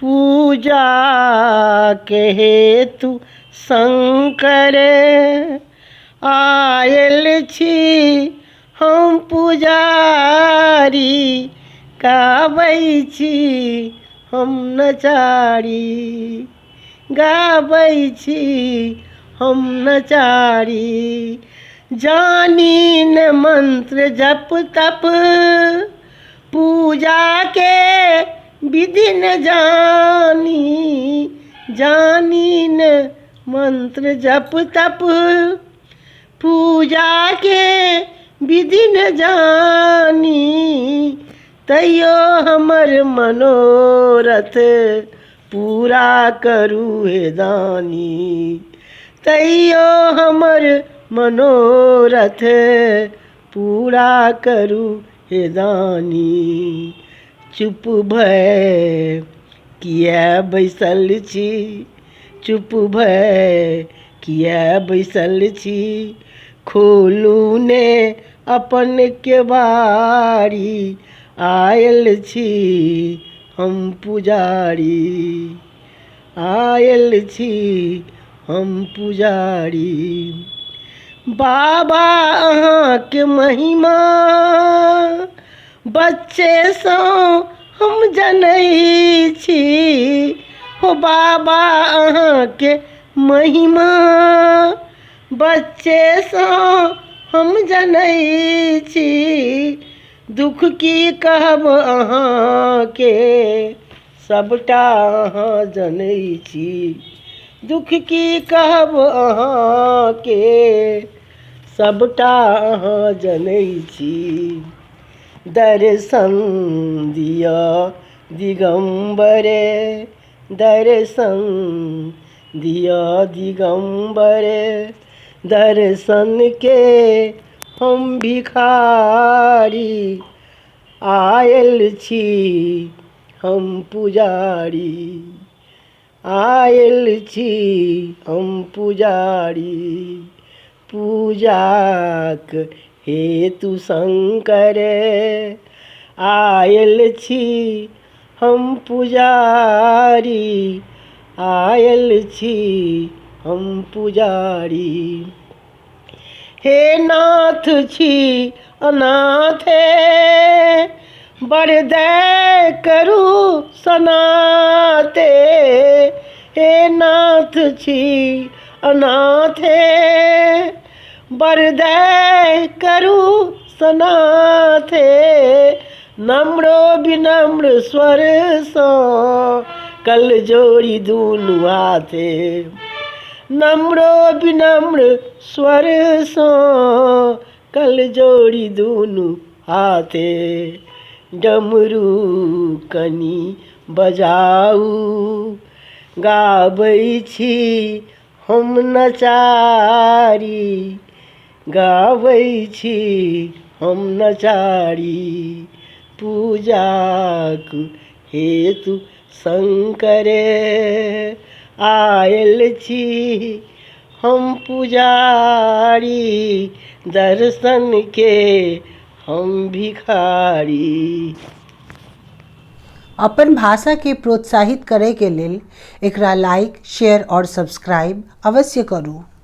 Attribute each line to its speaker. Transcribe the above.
Speaker 1: पूजाके हेतु शङ्कर आयल छी हम पुजारी गाबै छी हम नचारी गाबै छी हम नचारी जानी न मंत्र जप तप पूजाके विधि न जानी जानी न मंत्र जप तप पूजाके विधि न जानी तैयो हमर मनोरथ पूरा करू हे दानी तैयो हमर मनोरथ पूरा करू हे दानी चुप भए किए बैसल छी चुप भए किए बैसल छी खोलू ने अपन केबाड़ी आयल छी हम पुजारी आयल छी हम पुजारी बाबा अहाँके महिमा बच्चेसँ हम जनै छी हो बाबा अहाँके महिमा बच्चेसँ हम जनै छी दुख की कहब अहाँके सबटा अहाँ जनै छी दुख की कहब अहाँके सबटा अहाँ जनै छी दर्शन दिअ दिगम्बरे दर्शन दिअ दिगम्बरे दर्शनके हम भिखारी आयल छी हम पुजारी आयल छी हम पुजारी पूजाक हेतु शङ्कर आयल छी हम पुजारी आयल छी हम पुजारी हे नाथ छी अनाथे बड़ दय करू सनाते हे नाथ छी अनाथे बड़ दय करू सनाथे नम्र विनम्र स्वरसँ कल जोड़ी दुनू हाथे नम्र विनम्र स्वरसँ कल जोड़ी दुनू हाथे डमरू कनि बजाउ गाबै छी हम नचारी गाबै छी हम नचारी पूजाक हेतु शङ्करे आयल छी हम पुजारी दर्शनके हम भिखारी।
Speaker 2: अपन भाषा के प्रोत्साहित करय के लेल एकरा लाइक, शेयर और सब्सक्राइब अवश्य करू।